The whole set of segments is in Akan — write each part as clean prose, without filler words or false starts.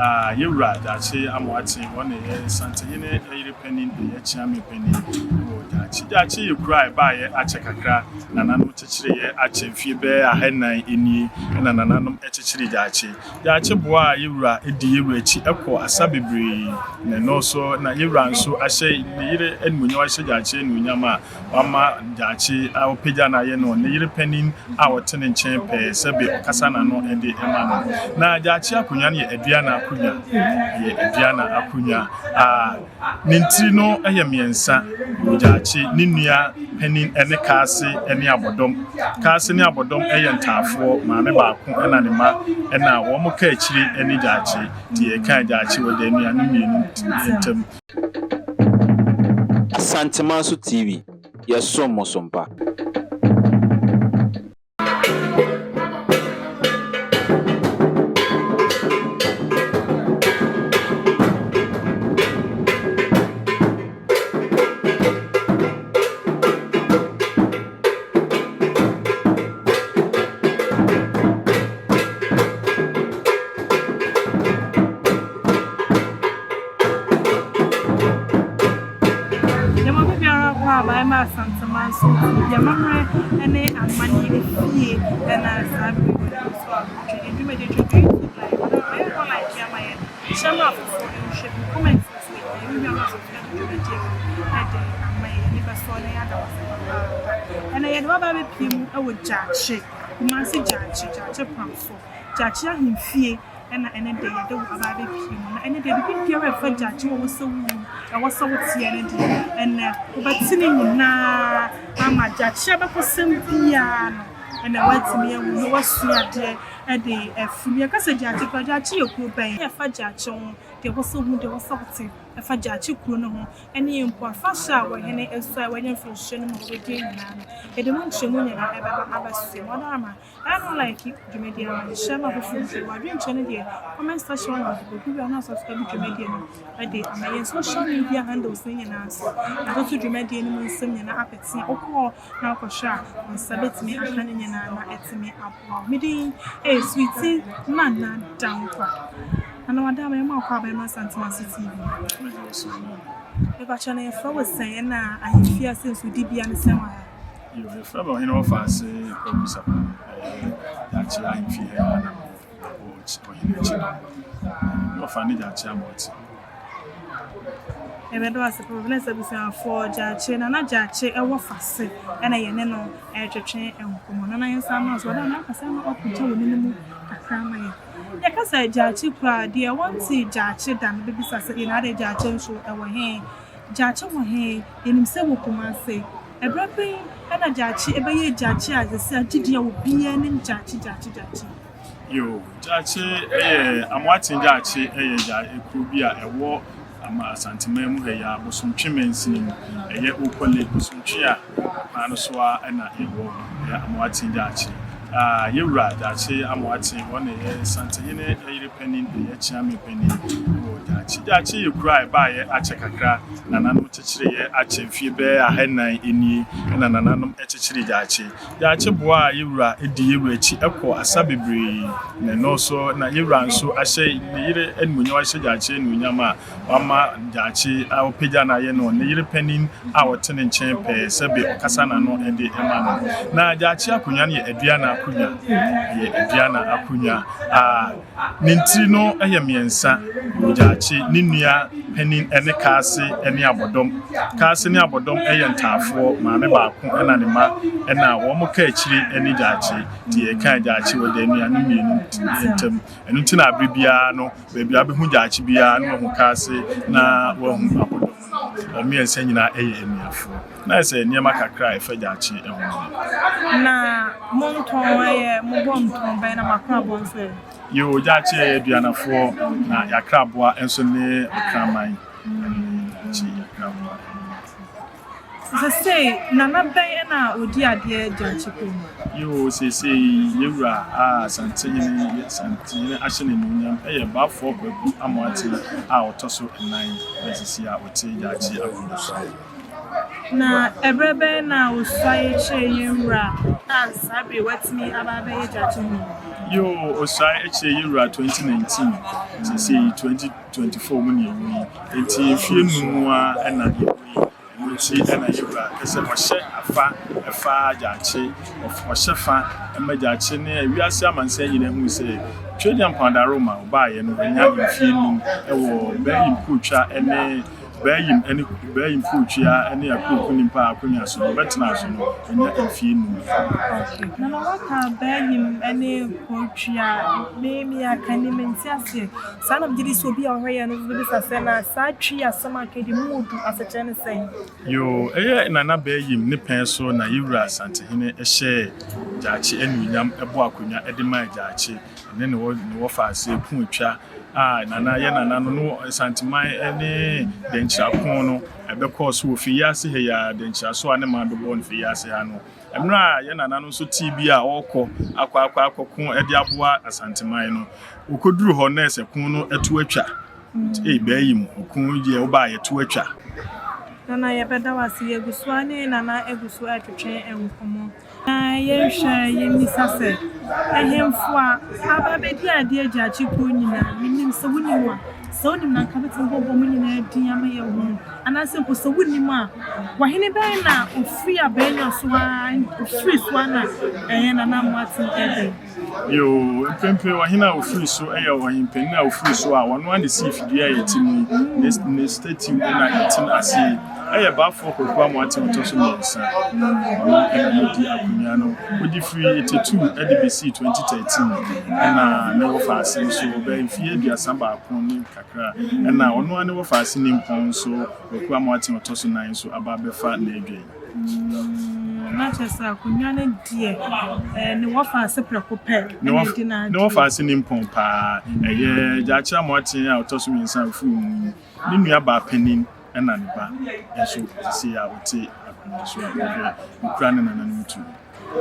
Ah, Yɛwura Gyakye Amoakye, ɔno na ɛyɛ Santehene yere panin, ɛyɛ Kyeame panin wɔ Gyakye. Gyakye yɛ kuro a ɛbaeɛ akyɛ kakra, nananom kyekyereeɛ akyɛ mfie bɛyɛ ahannan nie na nananom kyekyeree Gyakye. Gyakye boaa Yɛwura di Yɛwura akyi kɔɔ asa bebree, na ɛno nso na Yɛwura nso ahyɛ ne yere animuonyam, ahyɛ Gyakye animuonyam a Wama daakye a ɔpagya no ayɛ no ne yere panin a ɔte ne nkyɛn pɛɛ sɛbe ɔkasa n'ano de ma no. Na daakye akonnwa no yɛ Aduana akonnwa. Ɛyɛ Aduana akonnwa a ne ntiri no yɛ mmiɛnsa. Daakye ne nua panin ne Kaase ne Abɔdɔm. Kaase ne Abɔdɔm yɛ ntaafoɔ, maame baako na ne mma na wɔn ka akyire ne Daakye. Nti yɛka Daakye wɔda anuanom mmienu ntam. Asantemanso TV, yɛsom mo so mpa. Yɛma obi biara kɔ a bae ma Asanteman so nti amammerɛ ne amanneɛ efie na saa bere yi nam so a wotwa yɛn dwumadi twetwe YouTube live na ɔyɛ hɔ like ama yɛn hyɛ ma afoforɔ nhwɛ bi comment nso yɛ yɛn nua no asɔfo de dwumadie no de ama yɛn ani bɛsɔ na yɛada wo ase papaapa ɛnɛ yɛde waba abɛpie mu wɔ Gyaakye Kumasi Gyaakye Gyaakye Pram so Gyaakye ahemfie na ɛnɛ deɛ yɛde wo aba abɛpie mu na ɛnɛ deɛ biribi biara ɛfa Gyaakye wɔ wo sɛ wowu ɛwɔ sɛ woteɛ no deɛ ɛnɛ wobɛte ne nyinaa ama Gyaakye abɛkɔsɛm biara no ɛnɛ woatumi ahu na woasua adeɛ ɛde afiri mu. Yɛka sɛ Gyaakye koraa Gyaakye yɛ kuro bɛn? Ɛfa Gyaakye ho deɛ ɛwɔ sɛ wohu deɛ ɛwɔ sɛ wote. Ɛfa Gyaakye kuro no ho ne mpo afahyɛ a ɔhene Asuae wanya mfirinhyia no mu a wɔbɛdie nyinaa no, yɛde mu nkyerɛmu nyinaa ɛbɛba abɛsoɛ mo. Ɔdɔ ama, ɛyɛ na like dwumadie no ma share ma afoforɔ nso. W'adwenkyerɛ no deɛ, comment section hɔ na wɔde bɛgu wie a na subscribe dwumadie no de ama yɛn social media handles no nyinaa nso. Yɛatoto dwumadie no mu nsɛm nyinaa apete a wokɔ hɔ na wokɔhwɛ a, wo nsa bɛtumi aka ne nyinaa na atumi aboa wo. Me din ɛyɛ Sweetie Nana Dankwa. Nana wada ma yɛma wo kɔ Abayɛma Asantemaso TV. Mepakyɛ no yɛfrɛ wo sɛn ɛna ahemfie ase nso dibea ne sɛn wɔ ha? Yo, yɛfrɛ me Ɔhene Wɔfaase Kwaku Sapon. Ɛyɛ Gyaakye ahemfie ha ara na mewɔ ɔhene akyi no. Me wɔfa ne Gyaakye Amoate. Yɛbɛda wo ase papa na sɛ abusuafoɔ Gyaakye, Nana Gyaakye ɛwɔ Fase ɛna yɛne no ɛretwetwe nkɔmmɔ. Nana yɛnsan ma wo so, wada na akasa na ɔpagya w'ani no mu kakra ma yɛn. Yɛka sɛ Gyaakye kuro a, deɛ wɔntee Gyaakye da no bɛbisa sɛ, "Ei, na adɛn Gyaakye nso ɛwɔ he? Gyaakye wɔ he? Yɛnim sɛ ɛwɔ Kumase. Ɛberɛ bɛn na Gyaakye bɛyɛɛ Gyaakye a seesei agye din a obiara nim Gyaakye, Gyaakye, Gyaakye? Yoo, Gyaakye yɛ, Amoaten Gyaakye yɛ gya kuro bi a ɛwɔ Ama Asanteman mu ha yi ara, Bosomtwe mansini mu. Ɛyɛ wokɔ Lake Bosomtwe a, kwan no so ara na yɛwɔ, ɛyɛ Amoaten Gyaakye. Ah, Yɛwura Gyaakye Amoaten, ɔno na ɛyɛ Santehene yere panin, ɛyɛ Kyeame panin wɔ Gyaakye. Gyaakye yɛ kuro a ɛbaeɛ akyɛ kakra, nananom kyekyereeɛ akyɛ mfie bɛyɛ ahannan nie na nananom kyekyeree Gyaakye. Gyaakye boaa Yɛwura di Yɛwura akyi kɔɔ asa bebree, na ɛno nso na Yɛwura nso ahyɛ ne yere animuonyam, ahyɛ Gyaakye animuonyam a Wama daakye a ɔpagya no ayɛ no ne yere panin a ɔte ne nkyɛn pɛɛ sɛbe ɔkasa n'ano de ma no. Na daakye akonnwa no yɛ Aduana akonnwa. Ɛyɛ Aduana akonnwa a ne ntiri no yɛ mmiɛnsa. Daakye ne nua panin ne Kaase ne Abɔdɔm. Kaase ne Abɔdɔm yɛ ntaafoɔ, maame baako na ne mma na wɔn ka akyire ne daakye. Nti yɛka daakye wɔda anuanom mmienu ntam. Ɛno nti na abere biara no Baabi a wobɛhu gyaakye biara na wahu kaase na wahu abodɔm no. Wɔn mmiɛnsa nyinaa yɛ anuafoɔ. Na ayɛ sɛ nneɛma kakra a ɛfa gyaakye ho no. Na mo ntɔn yɛ, mobɔ ntɔn bɛn na mo akraboa nso ɛ? Yoo, gyaakye yɛyɛ aduanafoɔ na yɛakraboa nso ne ɔkraman. Ɛne gyaakye yɛakraboa. Sesei Nana bɛn na ɔdi adeɛ Gyaakye kurom ha? Yoo seesei yɛwura a Asantehene Asantehene ahyɛ no animuonyam yɛ Baafoɔ Kwaku Amoateng a ɔtɔ so nnan na seesei a ɔte Gyaakye akonnwa so. Na ɛberɛ bɛn na Osuae kyeree yɛn wura a saa bere yi watumi aba abɛyɛ Gyaakye hene? Yoo, Osuae akyire yɛwura 2019, seesei 2024 mu na yɛwɔ yi, enti mfeɛ num mu ara na yɛwɔ yi. Ɛno nti na yɛwura pɛ sɛ ɔhyɛ afa fa Gyaakye, ɔhyɛ fa ma Gyaakye ne wiase amansan nyinaa hu sɛ Tweaduampɔn Adaroma ɔbaeɛ no wanya mfeɛ num wɔ Baayim Kuotwa ne Baayim ne Baayim Kuotwea ne Akuoku Nimpa akonnwa so no, ɔbɛtenaa so no wanya mfeɛ num. Okay. Nana waka Baayim ne Kuotwea, me me aka ni mente aseɛ. Saa na megye di sɛ obi a ɔhwɛ yɛn no nso bɛbisa sɛ na saa Twi asɛm a aka yi de mu odu asekyerɛ ne sɛn? Yoo, ɛyɛ Nana Baayim ne pɛn so na Yewura Asantehene hyɛɛ Gyaakye anuonyam bɔɔ akonnwa de maa Gyaakye ne ne wɔfaase Kuotwa a Nana yɛ nana no no Asanteman ne Dɛnkyira ko no ɛbɛkɔɔ so wɔ Feyiase ha yi ara, Dɛnkyira so a ne man bɛbɔɔ no Feyiase ha no. Mmerɛ a yɛ nana no nso tee bi a ɔrekɔ akɔ akɔ akɔko de aboa Asanteman no, ɔkɔduru hɔ na ɛsɛ ko no to atwa. Ei, Baayim, ɔko deɛ wobaa yɛto atwa. Nana yɛbɛda wo ase. Yɛgu so ara ne Nana agu so retwetwe nkɔmmɔ. Na yɛnhwɛ yɛmmisa sɛ, ahemfo a aba abɛdi adeɛ Gyaakye kuro nyinaa, menim sɛ wonim a, sɛ wonim na anka wobɛtumi abobɔ wɔn nyinaa din ama yɛahu. Anaasɛ mpo sɛ wonnim a, wɔhene bɛn na ofiri abɛɛnya so ara, ofiri so ara na ɛyɛ Nana Amoaten ɛbɛn? Yoo, mprempren ɔhene a ofiri so yɛ ɔhempanyin a ofiri so a ɔno ara na esii fidua a yɛte mu yi, ne statue na yɛte no ase yi. Ɛyɛ Baffour Kwaku Amoaten ɔtɔ so mmiɛnsa. Ɔno na odi akonnwa no. Odi firi 82 de besii 2013 ɛna ne wɔfa ase nso bɛyɛ mfeɛ 31 ne kakra. Ɛna ɔno ara ne wɔfa ase nimpɔn nso Kwaku Amoaten ɔtɔ so nan nso aba abɛfa n'adwa yi. Na kyerɛ sɛ akonnwa no deɛ ne wɔfa ase prɛko pɛ Ne ɛna edi n'adeɛ. Ne wɔfa ase nimpɔn paa. Ɛyɛ Gyaakye Amoaten a ɔtɔ so mmiɛnsa a ofiri mu yi. Ne nua baa panin ɛna ne ba nso sisi a ɔte akonnwa so a ɔhwɛ okura ne nananom tumi.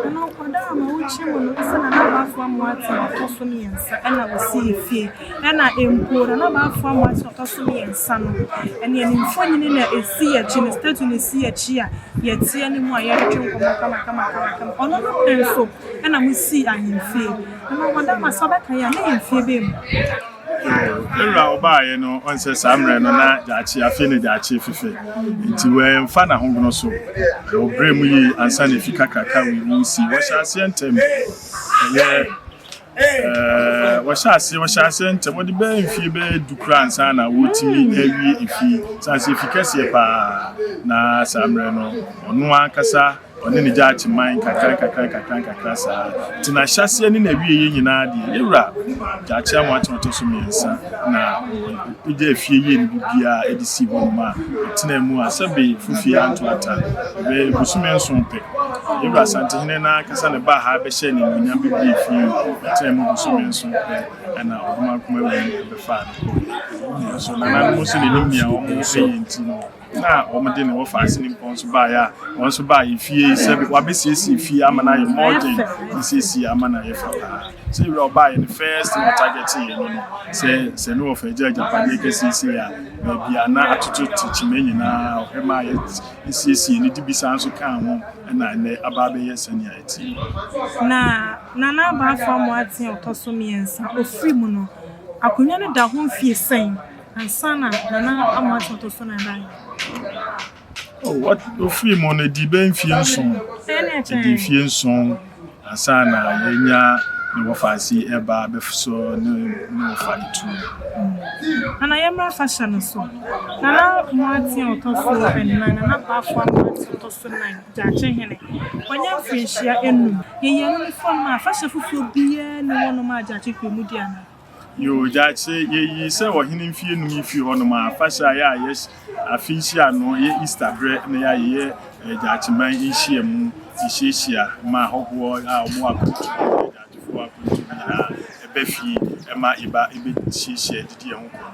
Nana ɔkwadaa a ma wokyerɛ mu no sɛ Nana Baffour Amoaten a ɔtɔ so mmiɛnsa ɛna osii fie. Ɛna mpo Nana Baffour Amoaten a ɔtɔ so mmiɛnsa no, ɛne ne mfonini na esi akyi no, statue na esi akyi a yɛte anim a yɛretwe nkɔmmɔ kama kama kama kama. Ɔno no pɛn so ɛna mo sii ahemfie. Nana ɔkwadaa ma sɛ ɔbɛka yi a, ne yɛ mfie bɛn mu? Ewura ɔbaayɛ no ɔnsɛ saa mmerɛ no na Gyaakye afei na Gyaakye fefɛ nti wɔmfa n'ahogono so ɔbrɛ mu yie ansa na efi kakraka wei wɔsi wɔhyɛ aseɛ ntɛm ɛyɛ wɔhyɛ aseɛ ntɛm wɔde bɛyɛ mfie bɛyɛ 10 koraa ansa na wɔtumi awie efie sanse efi kɛseɛ paa na saa mmerɛ no ɔno ankasa ɔne ne Gyaakye man kakra kakra kakra kakra saa nti na ahyɛaseɛ ne n'awie yɛ nyinaa deɛ yɛwura Gyaakye Amoaten ɔtɔ so mmiɛnsa na ɔgya efie yie no biribiara ɛde sii hɔnom a ɔtena mu a sɛbe fofie anto ata ɛbɛyɛ bosome 7 pɛ. Yɛwura Asantehene n'ankasa ne baa ha bɛhyɛ ne nnuonyam bebree fie ɔtena mu bosome 7 pɛ ɛna ɔdomankoma wu bɛfaa no kɔɔ. Nso nananom nso n'anim nea wɔn ɛyɛ nti no na wɔn de ne wɔfa ase ne mpɔn nso baeɛ a wɔn nso baeɛ fie sɛ wabɛsiesie fie ama no ayɛ modern nsiesie ama no ayɛ fɛ paa. Sɛ ewura ɔbaeɛ no first thing ɔtarget yɛ no sɛ ne wɔfa agya agyapadeɛ kɛsiesie a baabi a na atoto kyima nyinaa ɔhwɛ ma ayɛ nsiesie ne de bi san nso kaa ho ɛna ɛnɛ aba abɛyɛ sɛnea ɛte. Na Nana Baffour Amoaten a ɔtɔ so mmiɛnsa ofiri mu no, akonnwa no da ho mfie sɛn ansa na Nana Amoaten ɔtɔ so nan baeɛ? Oh, ofiri mu no di bɛyɛ mfie 7. Ɛne Ɛdi mfie 7 ansa na yɛnya ne wɔfa ase ɛba abɛsɔ ne wɔfa ne tu. Nana yɛmmra afahyɛ no so. Nana Amoaten a ɔtɔ so nnan, Nana Baffour Amoaten a ɔtɔ so nan, Gyaakye hene. Wɔnyɛ mfirinhyia 5. Yɛyi ɛno ne fam a afahyɛ foforɔ biara ne wɔnom a Gyaakye kuro mu di ana? Yo, Gyaakye yɛyi sɛ ɔhene mfie 5 yi firi hɔnom a afahyɛ a yɛ a yɛ afe nhyia no yɛ Easter berɛ na yɛ a yɛyɛ Gyaakye man nhyia mu nhyiahyia ma ahɔhoɔ a wɔn akwantu Gyaakyefoɔ akwantu nyinaa ɛbɛ fie ɛma yɛba ɛbɛhyiahyia didi yɛn ho kɔ.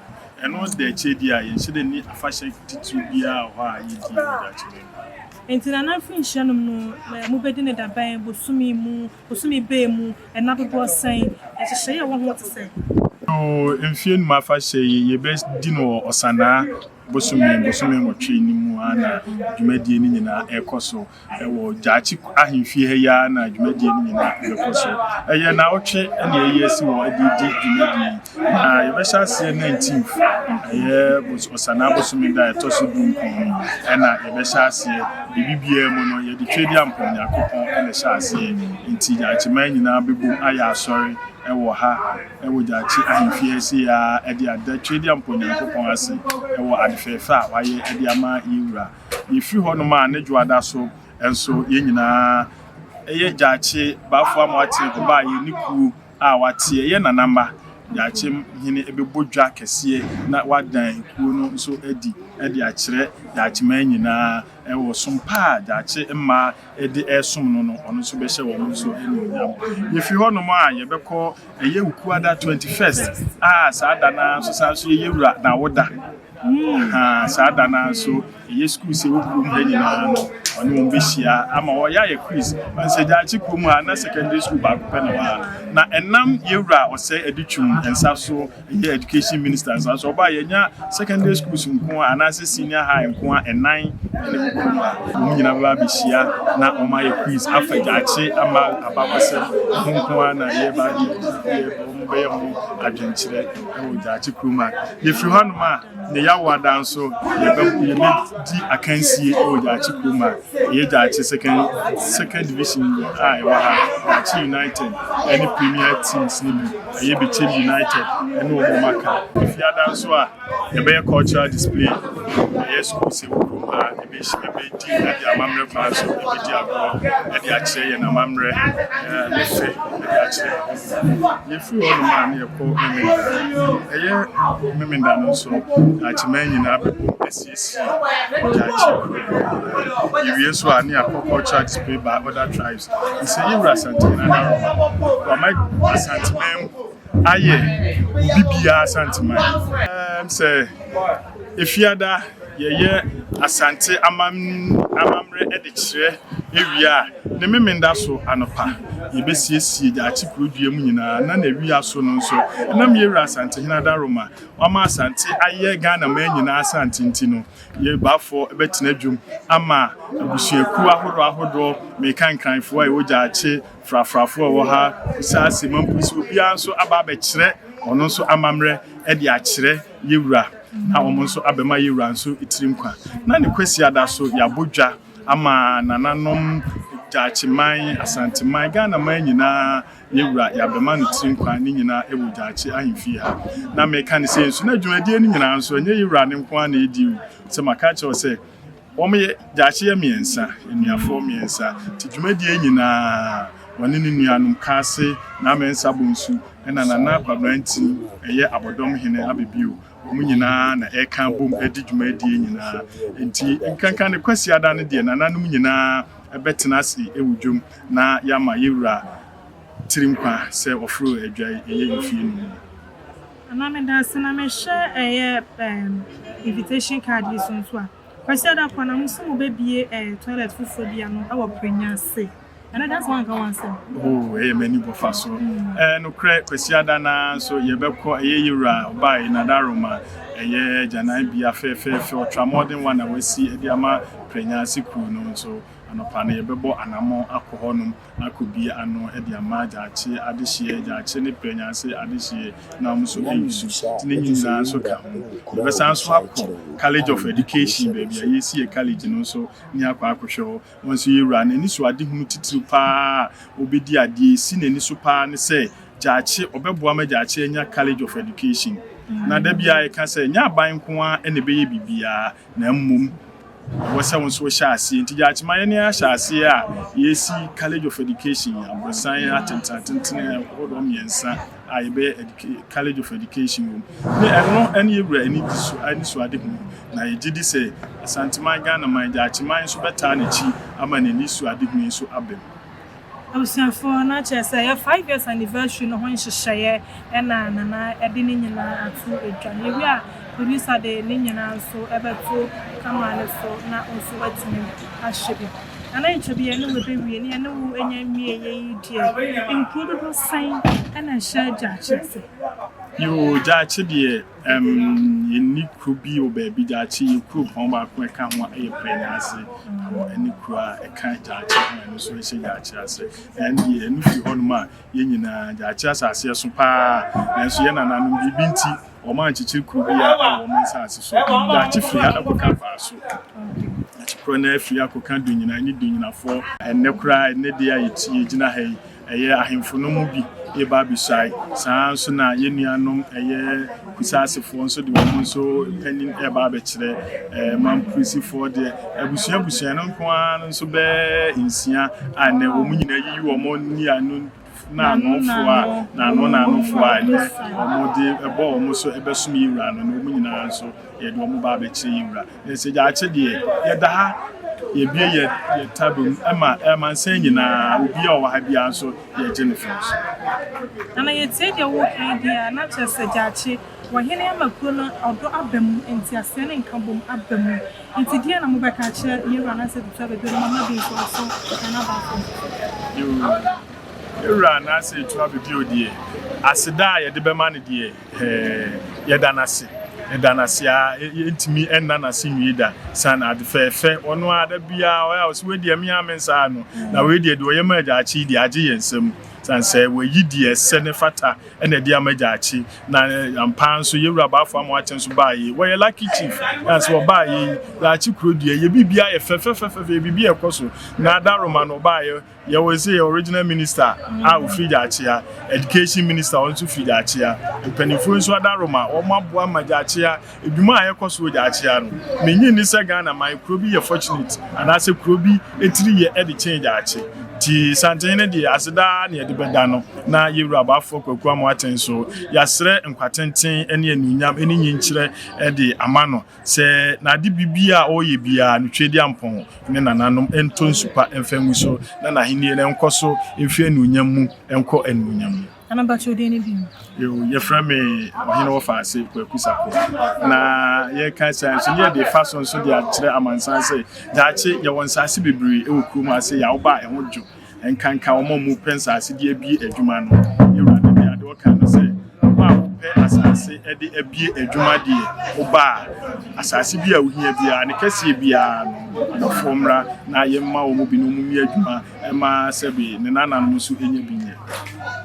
Ɛno da akyire di a yɛnhyɛ dɛ ni afahyɛ titiri biara wɔ hɔ a yɛdi wɔ Gyaakye man mu. Nti Nana mfirinhyia 5 no mobɛdi ne dabɛn bosome mu, bosome bɛn mu, ɛna dodoɔ sɛn, nhyehyɛeɛ a ɛwɔ ho te sɛ? Yo, mfie 5 afahyɛ yi yɛbɛdi no wɔ Ɔsanaa. bosome bosome 8 no mu ara na dwumadie no nyinaa ɛrekɔ so. Ɛwɔ Gyaakye ahemfie ha yi ara na dwumadie no nyinaa bɛkɔ so. Ɛyɛ naawɔtwe na yɛayi asi hɔ de redi dwumadie yi. Na yɛbɛhyɛ aseɛ 19th, ɛyɛ Ɔsanaa bosome da a ɛtɔ so 19 no ɛna yɛbɛhyɛ aseɛ. Biribi biara mu no, yɛde Twedeampɔn Nyankopɔn na ɛhyɛ aseɛ. Nti Gyaakyeman nyinaa bɛbom ayɛ asɔre wɔ ha wɔ Gyaakye ahemfie ha sei ara de ada Twedeampɔn Nyankopɔn ase wɔ ade fɛɛfɛ a wayɛ de ama yɛn wura. Yɛfiri hɔnom a, ne dwoada so nso yɛn nyinaa yɛ Gyaakye Bafo Amoateng ɔbaa yɛn ne kuo a wateɛ yɛ nana mma. Gyaakye hene bɛbɔ dwa kɛseɛ na wadan kuo no nso adi de akyerɛ Gyaakyeman nyinaa wɔ som pa a Gyaakye mmaa de resom no no, ɔno nso bɛhyɛ wɔn nso animuonyam. Yɛfiri hɔnom a, yɛbɛkɔ ɛyɛ Wukuada 21st a saa da no ara nso san nso yɛ Yɛwura n'awoda. Ahaa, saa da no ara nso, ɛyɛ sukuu sɛ ɛwɔ kurom ha nyinaa no, ɔne wɔn bɛhyia ama wɔyɛ ayɛ quiz. Ɔn sɛ Gyaakye kurom ha, na secondary school baako pɛ na ɛwɔ ha. Na ɛnam Yɛwura Ɔsɛe Adutwum nsa so, ɛyɛ education minister nsa so, ɔbaa yɛnya secondary schools nko a anaasɛ senior high nko a ɛnan na ɛwɔ kurom ha. Wɔn nyinaa bɛba abɛhyia na wɔn ayɛ quiz afa Gyaakye ama abakɔsɛm ho nko ara na yɛba wɔn bɛyɛ ho adwenkyerɛ wɔ Gyaakye kurom ha. Yɛfiri hɔnom a, ne Yawoada nso yɛbɛdi akansie wɔ Gyaakye kurom ha. Ɛyɛ Gyaakye second second division a ɛwɔ ha, Gyaakye United ne Premier teams no bi, ɛyɛ Bechem United ne wɔn a wɔaka. Efiada nso a, yɛbɛyɛ cultural display, ɛyɛ schools ɛwɔ kurom ha, yɛbɛdi de amammerɛ kwan so, yɛbɛdi agorɔ de akyerɛ yɛn amammerɛ ne fɛ de akyerɛ ahɔhoɔ. Yɛfiri hɔnom a na yɛkɔ Memenda. Ɛyɛ Memenda no nso, Daakyeman nyinaa bɛbom asiesie Daakye kuro no nyinaa. Yɛwie nso a na yɛakɔ cultural display by other tribes. Nti sɛ yɛwura Asantehene Adaworoma, wama Asanteman ayɛ obi biara Asanteman. Ɛɛm sɛ Efiada yɛyɛ Asante amammerɛ de kyerɛ wie a, ne Memenda so anɔpa yɛbɛsiesie Gyaakye kuro dua mu nyinaa na n'awia so no nso, ɛnam yɛn wura Asantehene Adaworoma wama Asante ayɛ Ghana man nyinaa Asante nti no, yɛn bafoɔ bɛtena dwam ama abusuakuo ahodoɔ ahodoɔ, meka Nkranfoɔ a ɛwɔ Gyaakye, Frafrafoɔ a ɛwɔ ha, Kusaase, Mampurisi, obiara nso aba abɛkyerɛ ɔno nso amammerɛ de akyerɛ yɛwura na wɔn nso abɛma yɛwura nso tiri nkwa. Na ne Kwasiada so yɛabɔ dwa ama nananom Gyaakyeman, Asanteman, Ghanaman nyinaa yɛwura yɛabɛma no tiri nkwa ne nyinaa wɔ Gyaakye ahemfie ha. Na meka no sei nso na dwumadie no nyinaa nso ɛnyɛ yɛwura no nko ara na ɛdi o. Sɛ maka akyerɛ wo sɛ Wɔyɛ gyaakye yɛ mmiɛnsa, anuafoɔ mmiɛnsa. Nti dwumadie nyinaa wɔne ne nuanom Kaase, Naa Mensah Bonsu ɛna Nana Kwabena Nti ɛyɛ Abɔdɔm hene abɛbio. Wɔn nyinaa na ɛka bom ɛdi dwumadie nyinaa. Nti nkanka ne Kwasiada no deɛ nananom nyinaa ɛbɛtena ase ɛwɔ dwam na yɛama yɛwura tiri nkwa sɛ ɔforo adwa yi ɛyɛ mfie num ni. Nana medase na mehwɛ ɛyɛ invitation card yi so nso a Kwasiada kɔ na mo se mo bɛ bie eh toilet foforɔ bi ano ɛwɔ Prenya ase. Ɛno deɛ asɛ wanka ho asɛm. Oh ɛyɛ m'ani bɔ fa so. Eh nokorɛ Kwasiada no ara nso yɛbɛkɔ ɛyɛ yɛwura ɔbaa yi Nadaroma ɛyɛ gyanan bea fɛɛfɛɛfɛ ɔtramɔden one a wasi de ama Prenya ase kuro no nso anɔpa no yɛbɛbɔ anamɔn akɔ hɔnom akɔbue ano de ama Gyaakye adehyeɛ, Gyaakye ne Prɛnyanse adehyeɛ na wɔn nso ayi so. Nti ne nyinaa nso ka ho. Yɛbɛsan nso akɔ College of Education baabi a yɛresi yɛ college no nso ne akɔ akɔhwɛ hɔ. Wɔn nso yɛwura no anisoadehunu titiriw paa a ɔbɛdi adeɛ ɛsi n'ani so paa ne sɛ Gyaakye, ɔbɛboa ma Gyaakye anya College of Education. Na da biara yɛka sɛ ɛnyɛ aban nko ara na ɛbɛyɛ biribiara na mmom Ɛwɔ sɛ wo nso wohyɛ aseɛ. Nti Gyakyema yɛne ahyɛ aseɛ a yɛresi College of Education aborosan atentenatentene ahodoɔ mmiɛnsa a yɛbɛyɛ College of Education wɔ mu. Ne ɛno ɛne yɛwura ani di so ani so ade ho. Na yɛgye di sɛ Asanteman, Ghanaman, Gyaakyeman nso bɛtaa n'akyi ama n'ani so ade hu yi nso aba mu. Abusuafoɔ, na kyerɛ sɛ ɛyɛ 5 years anniversary no ho nhyehyɛeɛ ɛna Nana ɛde ne nyinaa ato dwa. Na ewie a, producer de ne nyinaa nso ɛbɛto camera no so na wo nso woatumi ahwɛ bi. Nana nkyɛ bi yɛne wo bɛwie ne yɛne wo anya nwie yɛ yi deɛ, nkuro dodoɔ sɛn ɛna ɛhyɛ Gyaakye ase? Yoo, Gyaakye deɛ, yɛnni kuro bi wɔ baabi. Gyaakye yɛ kuro pɔn baako a ɛka ho a ɛyɛ Prɛnyaase. Ɛhɔ ɛne kuro a ɛka Gyaakye ho, ɛno nso ɛhyɛ Gyaakye ase. Ɛn deɛ ɛno firi hɔnom a, yɛn nyinaa Gyaakye asase ɛso paa, nanso yɛn nananom biribi nti wɔn ankyekyere kuro biara ɛwɔ wɔn nsase so. Gyaakye firi ha ɛkɔka Baaso. Gyaakye korɔ no afiri akɔka Donyina ne Donyinafoɔ. Ɛnnɛ koraa, ɛnnɛ deɛ a yɛgyina ha yi, ɛyɛ ahemfo no mu bi reba abɛsuae. Saa ara nso na yɛn nuanom ɛyɛ Kusasefoɔ nso de wɔn nso panin reba abɛkyerɛ. Mampurisifoɔ deɛ, abusua abusua no nko ara no nso bɛyɛ 6 a nnɛ wɔn nyinaa yiyi wɔn nnuano naanofoɔ a naano naanofoɔ a nnɛ wɔde bɔ wɔn so bɛsom yɛn wura no, na wɔn nyinaa nso yɛde wɔn ba abɛkyerɛ yɛn wura. Na sɛ Gyaakye deɛ, yɛda ha, yɛbue yɛ yɛ taba mu ma amansan nyinaa, obi a ɔwɔ ha biara nso yɛgye no fɛw so. Nana, yɛtie deɛ woreka yi deɛ a, na kyerɛ sɛ Gyaakye, wɔhene ama kuro no ɔdɔ aba mu, nteaseɛ ne nkabom aba mu. Nti deɛn na mobɛka akyerɛ yɛn wura anaasɛ Tutu Abɛbio no mama bi nso aso Nana Bafo? Yoo, yɛn wura anaasɛ Tutu Abɛbio deɛ, aseda a yɛde bɛma no deɛ, Ɛɛ, yɛda no ase. Yɛda no ase ara. Yɛntumi nna no ase nwie da. San ade fɛɛfɛ. Ɔno ara, da biara ɔyɛ a ɔse, wei deɛ me ara me nsa ano. Na wei deɛ, deɛ ɔyɛ maa Gyaakye yi deɛ, agye yɛn nsam. San sɛ wayi deɛ ɛsɛ ne fata na ɛde ama Gyaakye. Na ampa ara nso, yɛn wura Bafo Amoakye nso baeɛ yi, wɔyɛ lucky chief. San sɛ ɔbaeɛ yi, Gyaakye kuro deɛ, yɛ biribiara yɛ fɛfɛfɛfɛ, biribi a ɛkɔ so. Na Adaroma no, ɔbaeɛ, Yɛwɔ sɛ yɛ original minister a ofiri Gyakyea, education minister ɔno nso firi Gyakyea, mpanimfoɔ nso adaroma wɔn aboa ma Gyakyea edwuma a ɛkɔ so wɔ Gyakyea no. Menyi nni sɛ Ghana man kuro bi yɛ fortunate anaasɛ kuro bi etiri yɛ ɛde kyɛn Gyaakye. Nti Santehene deɛ aseda na yɛde bɛda no na yɛwura Abafoɔ Kwaku Amoaten nso yɛasrɛ nkwatenten ne anuonyam ne nyinkyerɛ de ama no. Sɛ n'ade biribiara a ɔreyɛ biara no, Tweaduampɔn ne nananom ntɔ nsu pa mfa ngu so, na n'ahenni no nkɔ so mfi anuonyam mu nkɔ anuonyam mu. Nana mpakyɛ wo din ne din? Yo, yɛfrɛ me Ɔhene Wɔfaase Kwaku Sarpong. Na yɛka saa nso ne yɛde fa so nso de akyerɛ amansan sɛ daakye yɛwɔ nsaase bebree wɔ kurom ha sɛ yɛawoba a ɛho dwo. Nkanka wɔn a wɔpɛ nsase de abue adwuma no. Awurade de ade ɔka no sɛ, Wo a wopɛ asase de abue adwuma deɛ, woba a, asase bi a wohia biara, ne kɛseɛ biara no, adɔfoɔ mmra na yɛmma wɔn bi na wɔmmue adwuma ma sɛbe ne nananom nso nya bi nyɛ.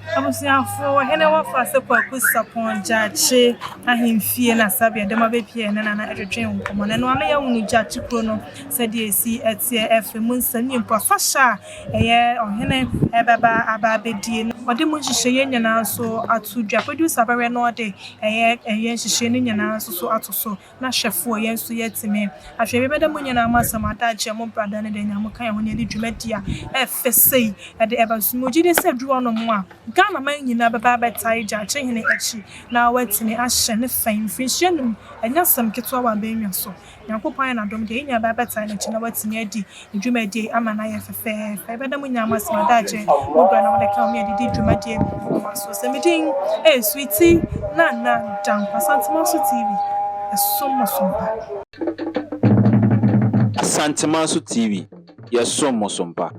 Abusuafoɔ, Ɔhene Wɔfase Kwaku Sarpong Gyakye ahemfie na Sabea dɛm abɛpie ne nana ɛtwetwe nkɔmmɔ no. Ɛno ano yɛhunu Gyakye kuro no sɛdeɛ ɛsi ɛteɛ, ɛfɛ mu nsɛm ne mpo afahyɛ a ɛyɛ ɔhene ɛbɛba aba abɛdie no. Ɔde mu nhyehyɛeɛ nyinaa nso ato dwa. Producer bɛhwɛ na ɔde ɛyɛ ɛyɛ nhyehyɛeɛ no nyinaa nso so ato so na hwɛfoɔ yɛn nso yɛatumi ahwɛ. Yɛbɛda mo nyinaa mo asɛm adagyeɛ mo brada ne deɛ nyinaa mo ka yɛn ho ne yɛde dwumadi a ɛfɛ sei ɛde ɛba so. Megye di sɛ duru hɔnom a Ghana man nyinaa bɛba abɛtae Gyakyehene akyi na watumi ahyɛ ne fɛ mfirinhyia num ɛnyɛ asɛm ketewa wɔ abannwa so. Nyankopɔn ayɛ n'adom deɛ, yɛn nyinaa bɛba abɛtaa n'akyi na watumi adi ne dwumadie yi ama no ayɛ fɛfɛɛfɛ. Yɛbɛda mo nyinaa mo ase mo adagyeɛ, mo berɛ na mode ka ho ne yɛde di dwumadie wɔ mo aso. Sɛ me din ɛyɛ Sweetie Nana Dankwa, Asantemanso TV, ɛsom mo som pa. Asantemanso TV, yɛsom mo som pa.